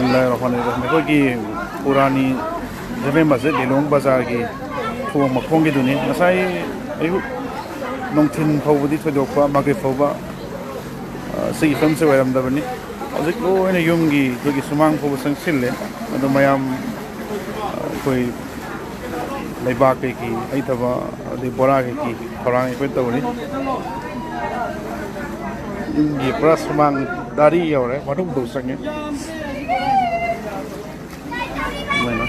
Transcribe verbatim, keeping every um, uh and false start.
ꯕꯤꯁꯃꯤꯜꯂꯥꯍꯤꯔꯔꯍꯃꯥꯅꯤꯔꯔꯍꯤꯝ꯫ ꯑꯩꯈꯣꯏꯒꯤ ꯄꯨꯔꯥꯅꯤ ꯖꯃꯦ ꯃꯁꯖꯤꯗ, ꯂꯤꯂꯣꯡ ꯕꯖꯥꯔꯒꯤ ꯊꯣꯡ ꯃꯈꯣꯡꯒꯤꯗꯨꯅꯤ꯫ ꯉꯁꯥꯏ ꯑꯌꯨꯛ ꯅꯨꯡꯊꯤꯟ ꯐꯥꯎꯕꯗꯤ ꯊꯣꯏꯗꯣꯛꯄ, ꯃꯒ꯭ꯔꯤꯕ ꯐꯥꯎꯕ, ꯑ, ꯁꯤꯒꯤ ꯐꯤꯕꯝꯁꯦ ꯑꯣꯏꯔꯝꯗꯕꯅꯤ꯫ ꯍꯧꯖꯤꯛ ꯂꯣꯏꯅ ꯌꯨꯝꯒꯤ ꯑꯩꯈꯣꯏꯒꯤ ꯁꯨꯃꯥꯡ ꯐꯥꯎꯕ ꯆꯪꯁꯤꯜꯂꯦ꯫ ꯑꯗꯣ ꯃꯌꯥꯝ, ꯑ, ꯑꯩꯈꯣꯏ ꯂꯩꯕꯥꯛ ꯀꯩꯀꯩ ꯍꯩꯊꯕ, ꯑꯗꯩ ꯕꯣꯔꯥ ꯀꯩꯀꯩ ꯊꯧꯔꯥꯡ ꯑꯩꯈꯣꯏ ꯇꯧꯔꯤ꯫ ꯌꯨꯝꯒꯤ ꯄꯨꯔꯥ ꯁꯨꯃꯥꯡ ꯗꯥꯔꯤ ꯌꯧꯔꯦ, ꯃꯅꯨꯡ ꯐꯥꯎ ꯆꯪꯉꯦ꯫ ꯑꯗꯨꯃꯥꯏꯅ꯫